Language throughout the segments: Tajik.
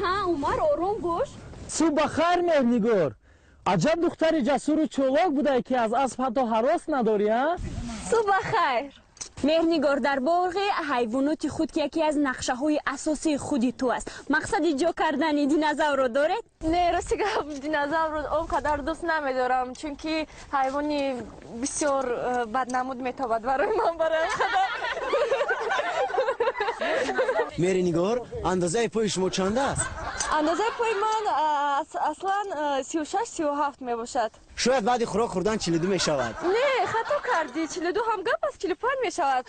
Ҳа, Умар, ором бош. Субҳ бахайр, Меҳрнигор. Аҷаб духтари ҷасуру чолок будай, ки аз асп ҳатто ҳарос надорӣ, а? Субҳ бахайр. Меҳрнигор, дар боғи ҳайвоноти худ, ки яке аз нақшаҳои асосии худи ту аст, мақсади ҷо кардани динозаврро доред? Не, рости гап, динозаврро он қадар дӯст намедорам, чунки ҳайвони бисёр баднамуд метобад барои ман, барои қадар. Меҳринигор, андозаи пои шумо чанд аст? Андозаи пои ман аслан 36-37 мебошад. Шояд баъди хӯрок хӯрдан 42 мешавад. Не, хато кардӣ, 42 ҳам гап аст, 45 мешавад.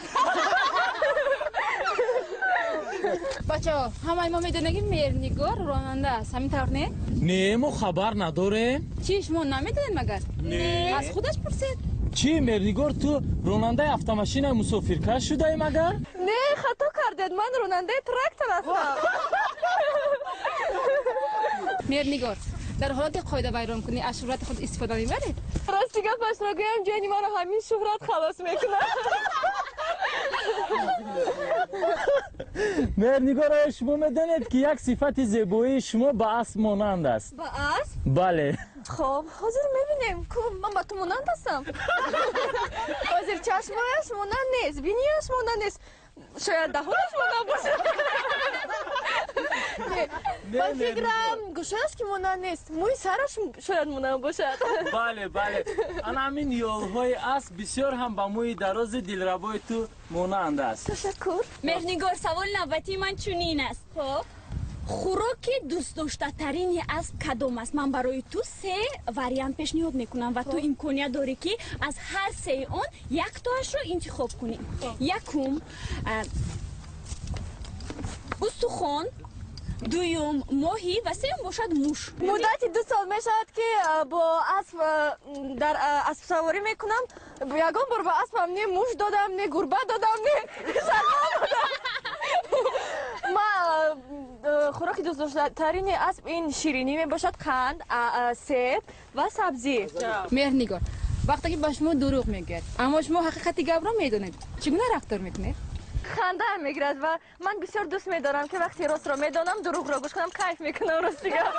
Бачаҳо, ҳамаи мо медонем, ки Меҳрнигор ронанда аст, ҳамин тавр не? Не, мо хабар надорем. Чӣ, шумо намедонед магар? Не. Аз худаш пурсед. Чӣ, Меҳрнигор, ту ронандаи автомашинаи мусофиркаш шудаи магар? Не, хато кардед, ман ронандаи трактор ҳастам. Меҳрнигор, дар ҳолати қоидавайронкунӣ аз шӯҳрати худ истифода мебаред? Рости гапашро гӯям, ҷони маро ҳамин шӯҳрат халос мекунад. Меҳрнигор, оё шумо медонед, ки як сифати зебоии шумо ба асп монанд аст? Ба асп? Бале. Хоб, ҳозир мебинем, ку ман ба ту монанд ҳастам. Ҳозир чашмояш монанд нест, бинияш монанд нест, шояд даҳонаш монанд бошад. Ман фикрам, гӯшааш ки монанд нест, мӯи сараш шояд монанд бошад. Бале, бале, ана ҳамин ёлҳои асп бисёр ҳам ба мӯи дарози дилрабои ту монанд аст. Ташаккур. Меҳрнигор, саволи навбатии ман чунин аст. Хоб. Хӯроки дӯстдоштатарини асп кадом аст? Ман барои ту се вариант пешниҳод мекунам ва ту имконият дорӣ, ки аз ҳар сеи он яктоашро интихоб кунӣ. Якум, устухон, дуюм, моҳӣ ва сеюм бошад муш. Муддати 2 сол мешавад, ки бо асп дар аспсаворӣ мекунам. Ягон бор ба аспам не муш додам, не гурба додам, не шағол додам. Ма хӯроки дӯстдоштатарини асп ин ширинӣ мебошад, қанд, себ ва сабзӣ. Меҳрнигор, вақте ки ба шумо дурӯғ мегӯяд, аммо шумо ҳақиқати гапро медонед, чӣ гуна рафтор мекунед? Хандаам мегирад ва ман бисёр дӯст медорам, ки вақте ростро медонам, дурӯғро гӯш кунам, кайф мекунам, рости гап.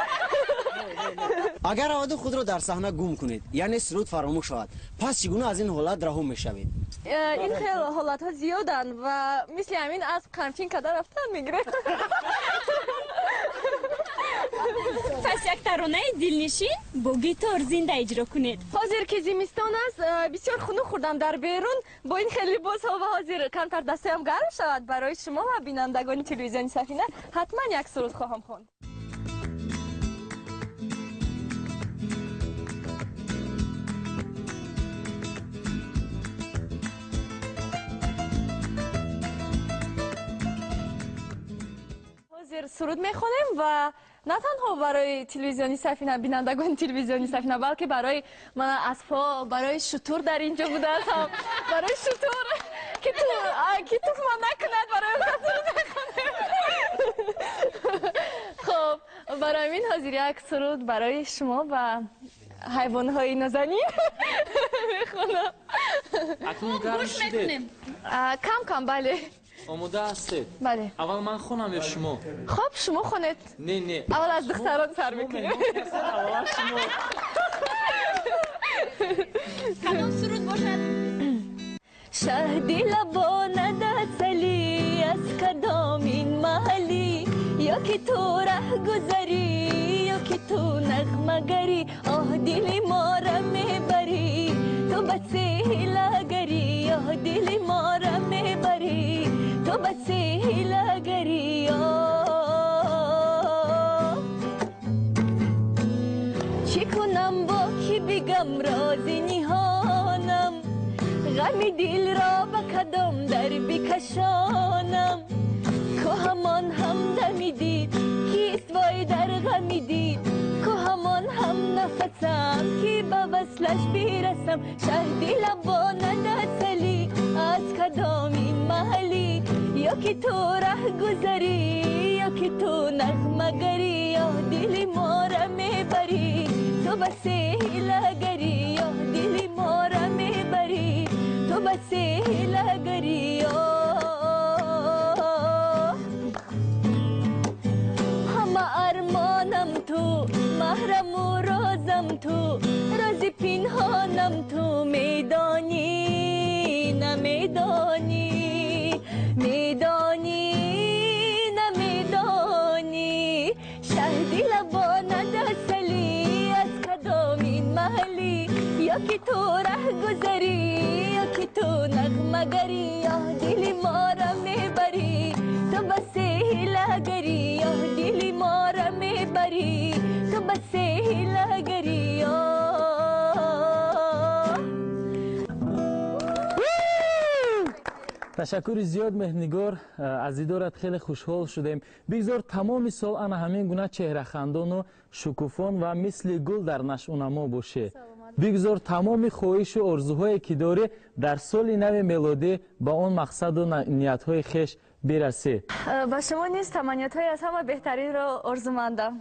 Агар раваду худро дар саҳна гум кунед, яъне суруд фаромӯш шавад, пас чӣ гуна аз ин ҳолат раҳо мешавед? Ин хел ҳолатҳо зиёданд ва мисли ҳамин асп қамчин карда рафтан мегирад. Пас як таронаи дилнишин бо гитор зинда иҷро кунед. Ҳозир ки зимистон аст, бисёр хунук хӯрдам дар берун бо ин хел либосҳо ва ҳозир камтар дастаям гарм шавад. Барои шумо ва бинандагони телевизиони Сафина ҳатман як суруд хоҳам хонд. Ҳозир суруд мехонем ва на танҳо барои телевизиони Сафина, бинандагони телевизиони Сафина, балки барои ман аспҳо, барои шутур дар инҷо будааст, барои шутур ки тухма накунад, барои суруд мехонем. Хоб, барои ҳамин ҳозир як суруд барои шумо ва ҳайвонҳои нозанин мехонам. Акнун гарм шудед? Кам кам, бале. Омода ҳастед? Бале. Аввал ман хонам ё шумо? Хоб, шумо хонед. Не, не. Аввал аз духтарон сар мекунем. Аввал шумо. Кадом суруд бошад? Шаҳди лабонад асалӣ, аз кадом ин маҳаллӣ, ё ки ту раҳгузарӣ, ё ки ту нағмагарӣ, оҳ дили мора мебарӣ, ту ба сеҳилагарӣ, оҳ дили мора мебарӣ, ту ба сеҳилагарӣ. Чӣ кунам бо кӣ бигам рози ниҳонам, ғами дилро ба кадом дар бикашонам, ку ҳамон ҳамдами дид, кист вой дар ғами дид, ку ҳамон ҳамнафасам, ки ба васлаш бирасам. Шаҳди лабонад асалӣ, аз кадом ин маҳаллӣ, ё ки ту раҳгузарӣ, ё ки ту нағмагарӣ, оҳ дили мора мебарӣ, ту ба сеҳилагарӣ, оҳ дили мора мебарӣ, ту ба сеҳилагарӣ. Ҳама ту, рози пинҳонам ту медонӣ, намедонӣ, медонӣ, намедонӣ. Шаҳди лабонад асалӣ, аз кадомин маҳаллӣ, ё ки ту раҳгузарӣ, ё ки ту нағмагарӣ, ё дили моро мебарӣ, ту басе ҳилагарӣ, ё дили моро мебарӣ, ту басе ҳилагарӣ. Ташаккури зиёд, Меҳрнигор, аз дидорат хеле хушҳол шудем. Бигзор тамоми сол ана ҳамин гуна чеҳрахандону шукуфон ва мисли гул дар нашъунамо бошӣ. Бигзор тамоми хоҳишу орзуҳое ки дорӣ дар соли нави мелодӣ ба он мақсаду ниятҳои хеш бирасӣ. Ба шумо низ таманниётҳои аз ҳама беҳтаринро орзумандам.